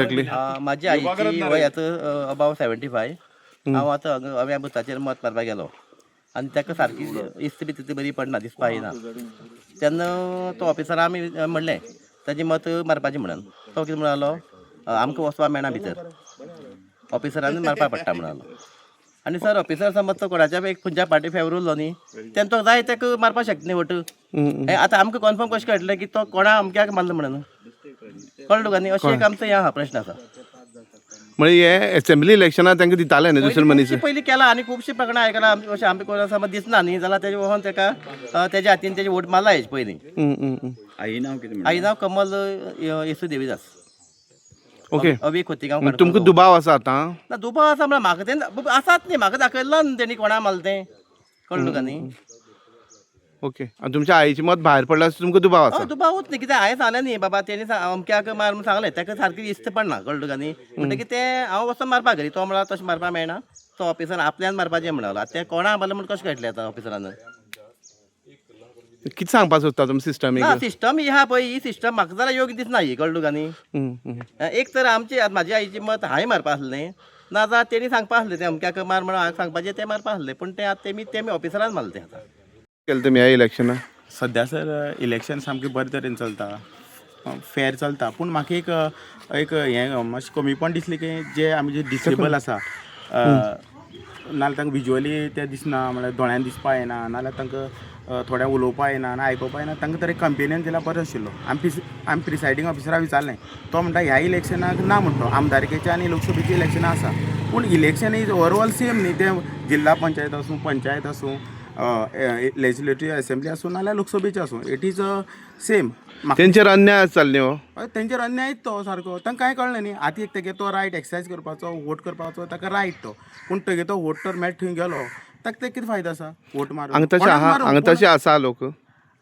Exactly. माझी आईची वय आतां अबाव 75. हांव आतां हांगा हांवें बुथाचेर मत मारपाक गेलो आनी ताका सारकी इस्त बी तितली बरी पडना, दिसपा येना. तेन्ना तो ऑफिसरा आमी म्हणलें ताजें मत मारपाचें म्हणून. तो कितें म्हणालो, आमकां वचपाक मेळना भितर, ऑफिसरान मारपाक पडटा म्हणालो. आनी सर, ऑफिसर समज तो कोणाच्या एक खंयच्या पार्टी फेवर उरलो न्ही, तेन्ना तो जाय ताका मारपाक शकता न्ही वट. हें आतां आमकां कन्फर्म कशें कळटलें की तो कोणा अमक्याक मारलो म्हणून? कळ्ळें तुका न्ही? अशें एक आमचो हें आहा, प्रश्न आसा. म्हणजे हे असेंब्ली इलेक्शनाक तांकां दिताले न्ही दुसरे मनीस? खुबशीं पयलीं केला आनी खुबशीं प्रकरणां आयकलां आमी. अशें आमी कोण समज दिसना न्ही जाल्यार तेजे वचोन तेका तेज्या हातीन तेजे वोट मारला हेजे पयलीं. हम्म, हम्म, हम्म. आई नांव कमल येसू देवीदास. अवी खोतीगांव. तुमकां दुबाव आसा आतां? ना, दुबाव आसा म्हळ्यार म्हाका तें आसात न्ही, म्हाका दाखयल्लो न्ही तेणी कोणा मारलें तें. कळ्ळें तुका न्ही? ओके, आनी तुमच्या आईचें मत भायर पडलां असो तुमकां दुबाव आसा? हय, दुबावूच न्ही. कित्याक हांवें सांगलें न्ही बाबा, तेणी अमक्याक मार म्हूण सांगलें, ताका सारकें इस्त पडना. कळ्ळें तुका न्ही? म्हणटकीर तें हांव वचोन मारपा घरी, तो म्हळ्यार तशें मारपा मेळना, तो ऑफिसर आपल्यान मारपाचें म्हणलो. आतां तें कोणा मारलें म्हूण कशें कळटलें आतां ऑफिसरान? कितें सांगपाक सोदता तुमी सिस्टमीक? ना, सिस्टम ही आहा पळय, ही सिस्टम म्हाका जाल्यार योग्य दिसना ही. कळ्ळें तुका न्ही? एक तर आमची आतां म्हाजी आईची मत हांवें मारपा आसलें, ना जाल्यार तेणी सांगपा आसलें तें अमक्याक मार म्हणून हांवें सांगपाचें, तें मारपा आसलें. पूण तें आतां तेमी तेमी ऑफिसरान मारलें तें आतां. केलें तुमी ह्या इलेक्शनाक? सद्या सर, इलेक्शन सामकें बरे तरेन चलता, फेर चलता. पूण म्हाका एक एक हें मातशें कमीपण दिसलें की जे आमी जे डिसेबल आसा, नाल्यार तांकां विजुअली तें दिसना, म्हळ्यार दोळ्यान दिसपा येना, नाल्यार तांकां थोड्यांक उलोवपा येना ना आयकुपा येना, तांकां तरी कंपेनियन दिल्यार बरो आशिल्लो. आमी प्रिसायडींग ऑफिसराक विचारलें, तो म्हणटा ह्या इलेक्शनाक ना म्हणटा. आमदारकेचें आनी लोकसभेचें इलेक्शनां आसा, पूण इलेक्शन is overall same न्ही. तें जिल्हा पंचायत आसूं, पंचायत आसूं, लेजिस्लेटीव असेंब्ली आसूं, नाल्यार लोकसभेचें आसूं, it is same. तेंचेर अन्याय चल्ले हो. हय, तेंचेर अन्यायच तो सारको. तांकां कांय कळ्ळें न्ही. आतां एक तेगे तो रायट एक्सरसायज करपाचो, वोट करपाचो ताका रायट तो. पूण तेगे तो वोट तर मेळटा थंय गेलो, ताका ते कितें फायदो आसा वोट मारून? हांगा तशें कोणाक आहा? मारूं? हांगा तशें आसा लोक?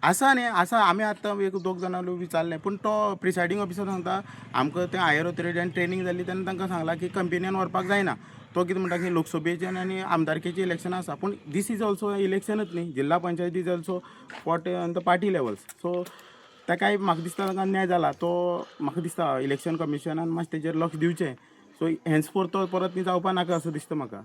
आसा न्ही, आसा. आमी आतां एक दोग जाणां विचारलें, पूण तो प्रिसायडींग ऑफिसर सांगता आमकां तें हायर ऑथॉरिटी ट्रेनींग जाल्ली, तेन्ना तांकां सांगलां की कंपेनियन व्हरपाक जायना. तो कितें म्हणटा की लोकसभेचें आनी आमदारकेचें इलेक्शन आसा, पूण this is also इलेक्शनच न्ही. जिल्हा panchayat is also fought on the party levels. So ताकाय म्हाका दिसता ताका अन्याय जाला तो. म्हाका दिसता इलेक्शन कमिशनान मातशें तेजेर लक्ष दिवचें. सो हेन्सफोर्थ तो परत न्ही जावपा नाका असो दिसता म्हाका.